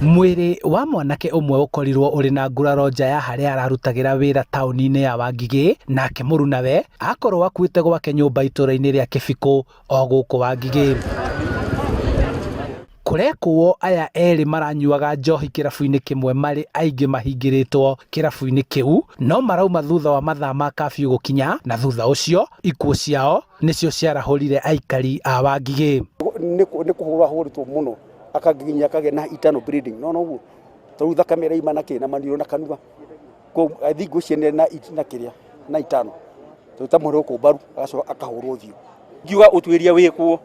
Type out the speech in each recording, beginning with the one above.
Mwĩrĩ wa mwanake ũmwe ũkorirwo ũrĩ na nguraro nja ya harĩa ararutagĩra wĩra taũni-inĩ ya Wangigĩ, nake mũrunawe akorwo akuĩte gwake nyũmba itũra-inĩ rĩa Kĩbikũ o gũkũ Wangigĩ. Kũrekũo aya erĩ maranyuaga njohi kĩrabu-inĩ kĩmwe marĩ aingĩ mahingĩrĩtwo kĩrabu-inĩ kĩu no marauma thutha wa mathaa ma kabiũ gũkinya na thutha ũcio ikuũ ciao nĩcio ciarahũrire aikari a Wangigĩ. Nĩ kũhũrwo ahũrĩtwo mũno akanginya akagĩa na internal bleeding no noguo tondũ thakame ĩraima na kĩ na maniũrũ na kanua. Koguo I think ngwĩciria nĩ na kĩrĩa na itano tondũ ta mwĩrĩ gũkũ mbaru agacoka akahũrwo ũthiũ. Ngiuga ũtuĩria wĩkwo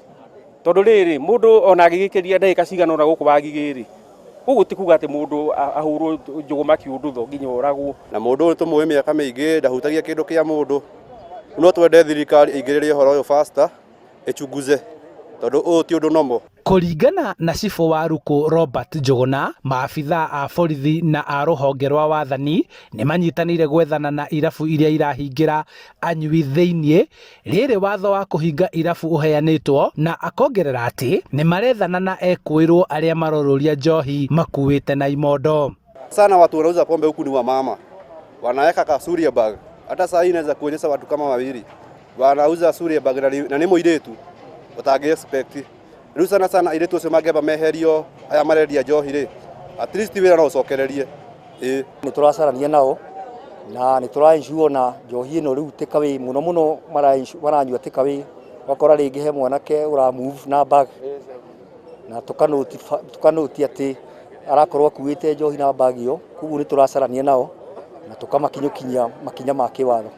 tondũ rĩrĩ mũndũ ona angĩgĩkĩria ndagĩka cigana ũna gũkũ Wangigĩ rĩ, ũguo ti kuga atĩ mũndũ ahũrwo njũgũma kĩũndũtho nginya oragwo. Na mũndũ ũyũ tũmũĩ mĩaka mĩingĩ ndahutagia kĩndũ kĩa mũndũ. No twende thirikari ĩingĩrĩre ũhoro ũyũ faster ĩchunguze tondũ ũyũ ti ũndũ normal. Kũringana na cibũ wa Rukũ Robert Njũgũna, maabithaa a borithi na a rũhonge rwa wathani nĩmanyitanĩire gwethana na irabu iria irahingĩra anyui thĩiniĩ rĩrĩ watho wa kũhinga irabu ũheanĩtwo na akongerera atĩ nĩmarethana na ekũĩrwo arĩa marorũria njohi makuĩte na imondo. Sana watu wanauza pombe huku ni wamama, wanaweka kasuria bag. Hata saa hii naweza kuonyesha watu kama wawili wanauza suria bag na nĩ mũirĩtu ũtangĩ expect. Rĩu sana sana airĩtu acio mangĩamba meherio aya marendia njohi rĩ, at least wĩra no ũcokererie. Ĩĩ. Nĩ tũracarania nao na nĩ tũra ensure na njohi ĩno rĩu takeaway mũno mũno maranyua takeaway, ũgakora rĩngĩ he mwanake ũra move na bag na tũkanoti atĩ arakorwo akuĩte njohi na bag ĩyo, koguo nĩ tũracarania nao na tũkamakinyũkinyia makinya ma kĩwatho.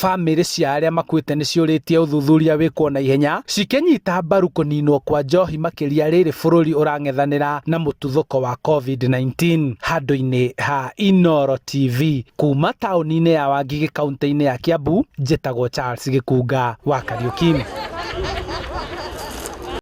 Bamĩrĩ cia arĩa makuĩte nĩciũrĩtie ũthuthuria wĩkwo na ihenya cikĩnyita mbaru kũninwo kwa njohi makĩria rĩrĩ bũrũri ũrang'ethanĩra na mũtuthũko wa COVID-19. Handũ-inĩ ha Inooro TV kuma taũni-inĩ ya Wangigĩ kaunti-inĩ ya Kiambu, njĩtagwo Charles Gĩkunga wa Kariuki.